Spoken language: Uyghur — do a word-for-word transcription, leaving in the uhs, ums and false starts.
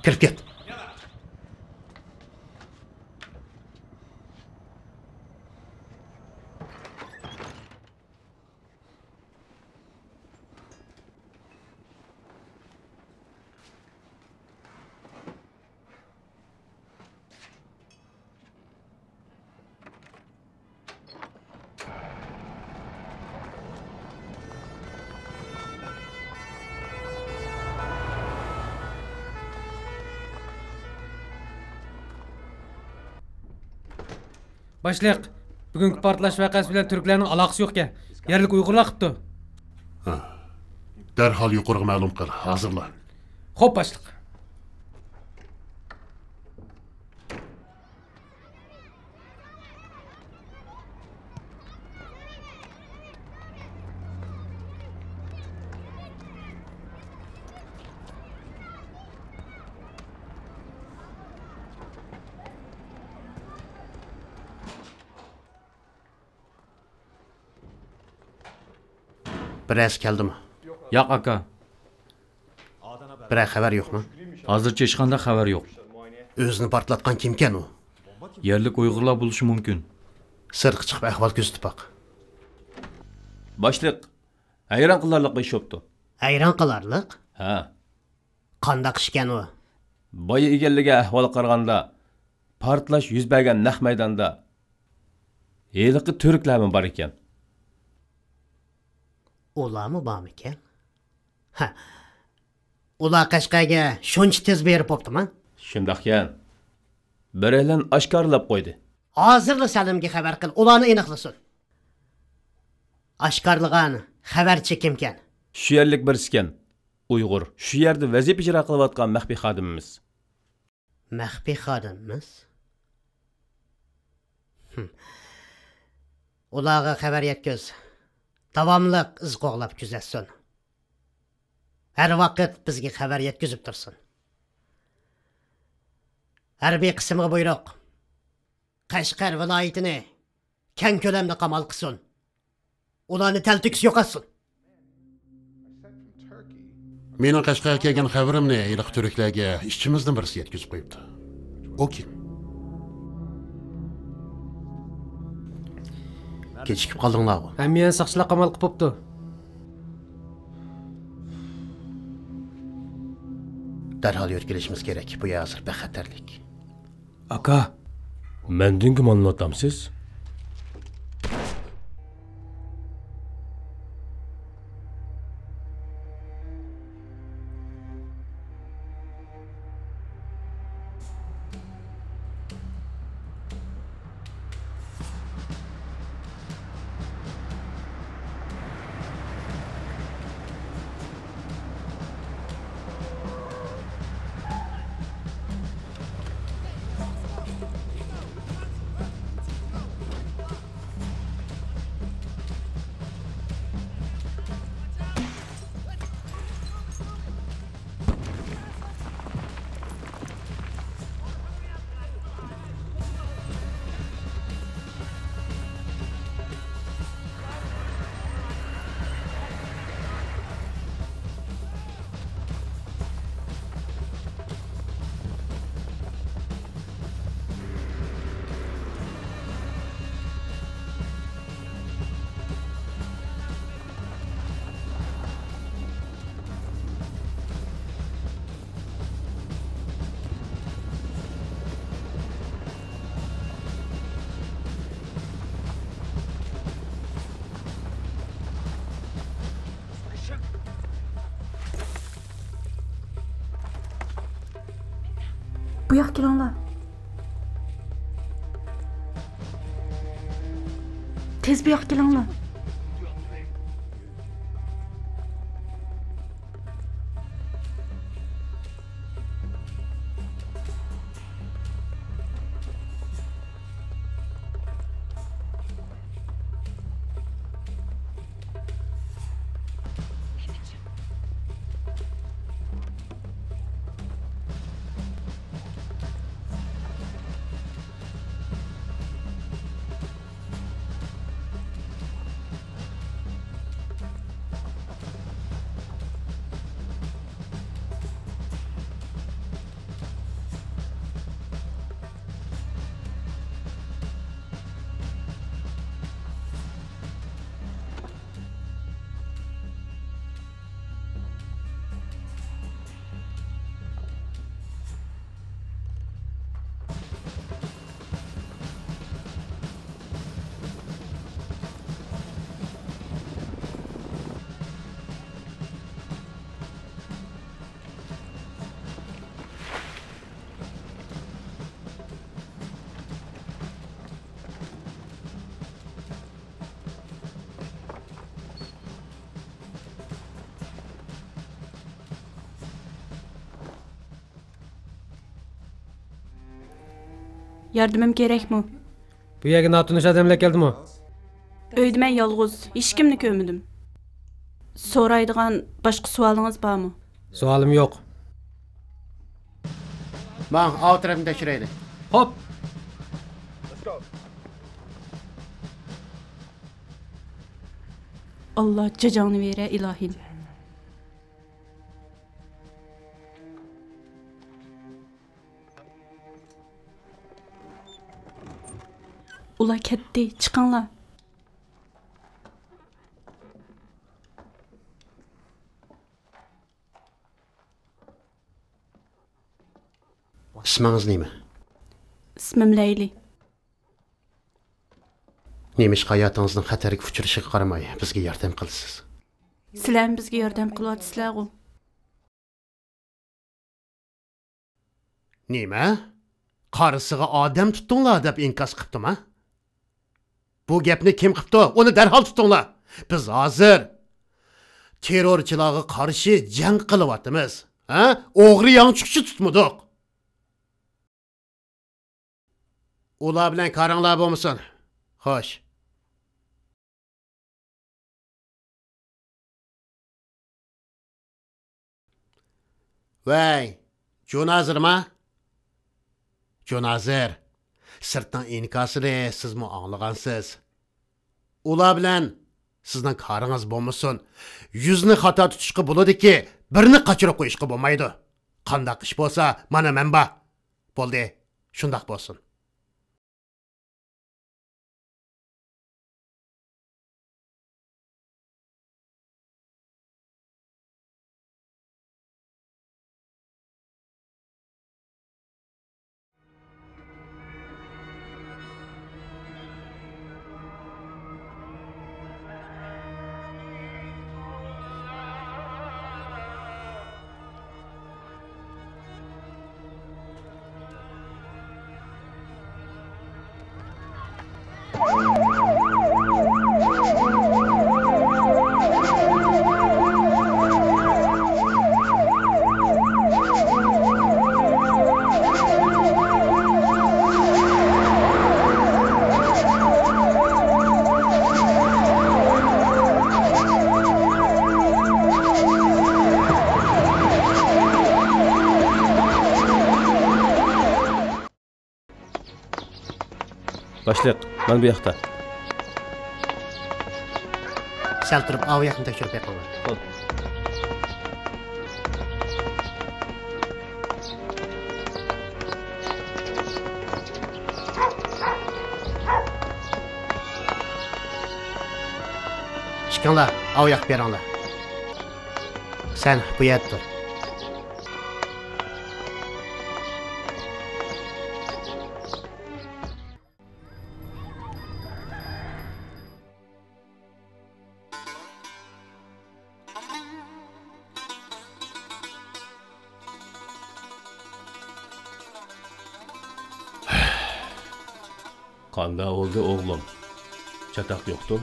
كىرىپ كەت. باشلىق، بۈگۈنكى پارتلاش ۋەقەسى بىلەن تۈركلەرنىڭ ئالاقىسى يوقكەن. يەرلىك ئۇيغۇرلار قىپتۇ. ھە. دەرھال يۇقىرىغا مەلۇم قىل، ھازىرلا. خوپ، باشلىق. بىرەرسى كەلدىمۇ؟ ياق، ئاكا. بىرەر خەۋەر يوقمۇ؟ ھازىرچە ھېچقانداق خەۋەر يوق. ئۆزىنى پارتلاتقان كىمكەن ئۇ؟ يەرلىك ئۇيغۇرلار بولۇشى مۇمكىن. سىرتقا چىقىپ ئەھۋال كۆزىتىپ باق. باشلىق، ھەيران قالارلىق بىر ئىش بوپتۇ. ھەيران قالارلىق؟ ھە. قانداق ئىشكەن ئۇ؟ بايا ئىگىلىگەن ئەھۋالغا قارىغاندا، پارتلاش يۈز بەرگەن نەق مەيداندا ھېلىقى تۈركلەرمۇ بار ئىكەن. ئۇلارمۇ بارمىكەن؟ ھە. ئۇلار قەشقەرگە شۇنچە تېز بېرىپ بوپتۇما؟ شۇنداقكەن. بىرەيلەن ئاشكارىلاپ قويدى. ھازىرلا سەلىمگە خەۋەر قىل، ئۇلارنى ئېنىقلىسۇن. ئاشكارىلىغان خەۋەرچى كىمكەن؟ شۇ يەرلىك بىرسىكەن. ئۇيغۇر. شۇ يەردە ۋەزىپە ئىجرا قىلىۋاتقان مەخپىي خادىمىمىز. مەخپىي خادىمىمىز؟ ھىم. ئۇلارغا خەۋەر يەتكۈز. داۋاملىق ئىز قوغلاپ كۆزەتسۇن. ھەر ۋاقىت بىزگە خەۋەر يەتكۈزۈپ تۇرسۇن. ھەربىي قىسىمغا بۇيرۇق. قەشقەر ۋىلايىتىنى كەڭ كۆلەمدە قامال قىلسۇن. ئۇلارنى تەلتۆكۈس يوقاتسۇن. مېنىڭ قەشقەرگە كەلگەن خەۋىرىمنى ھېلىقى تۈركلەرگە ئىشچىمىزدىن بىرسى يەتكۈزۈپ قويۇپتۇ. ئۇ كىم؟ كېچىكىپ قالدىڭلارغۇ. ھەممە يەرنى ساقچىلار قامال قىلىپ بوپتۇ. دەرھال يۆتكىلىشىمىز كېرەك. بۇ يەر ھازىر بەك خەتەرلىك. ئاكا، مەندىن گۇمانلىنىۋاتامسىز؟ بۇ ياققا كېلىڭلار. تېز بۇ ياققا كېلىڭلار. ياردىمىم كېرەكمۇ؟ بۇ يەرگە ناتونۇش ئادەملەر كەلدىمۇ؟ ئۆيدە مەن يالغۇز، ھېچكىمنى كۆرمىدىم. سورايدىغان باشقا سوئالىڭىز بارمۇ؟ سوئالىم يوق. ماڭ، ئاۋۇ تەرەپنى تەكشۈرەيلى. خوپ. ئاللا جاجاڭنى بېرە، ئىلاھىم. ئۇلار كەتتى، چىقىڭلار. ئىسمىڭىز نېمە؟ ئىسمىم لەيلى. نېمىشقا ھاياتىڭىزنىڭ خەتەرگە ئۇچرىشىغا قارىماي، بىزگە ياردەم قىلىسىز؟ سىلەرمۇ بىزگە ياردەم قىلىۋاتىسىلەرغۇ؟ نېمە؟ قارىسىغا ئادەم تۇتتۇڭلار دەپ ئىنكاس قىپتۇما؟ بۇ گەپنى كىم قىپتۇ؟ ئۇنى دەرھال تۇتۇڭلار. بىز ھازىر تېررورچىلارغا قارشى جەڭ قىلىۋاتىمىز. ھە؟ ئوغرى يانچۇقچى تۇتمىدۇق. ئۇلار بىلەن كارىڭلار بولمىسۇن. خوش. ۋەي، جۇنازىرما؟ جۇنازىر، سىرتنىڭ ئىنكاسىنى سىزمۇ ئاڭلىغانسىز. ئۇلار بىلەن سىزنىڭ كارىڭىز بولمىسۇن. يۈزنى خاتا تۇتۇشقا بولىدۇكى، بىرنى قاچۇرۇپ قويۇشقا بولمايدۇ. قانداق ئىش بولسا، مانا مەن بار. بولدى، شۇنداق بولسۇن. باشلىق، مانا بۇ ياقتا. سەل تۇرۇپ، ئاۋۇ ياقنى تەكشۈرۈپ بېقىڭلار. خوپ. ئىككىڭلار ئاۋۇ ياققا بېرىڭلار. سەن بۇ يەردە تۇر. قانداق بولدى ئوغلۇم؟ چاتاق يوقتۇ؟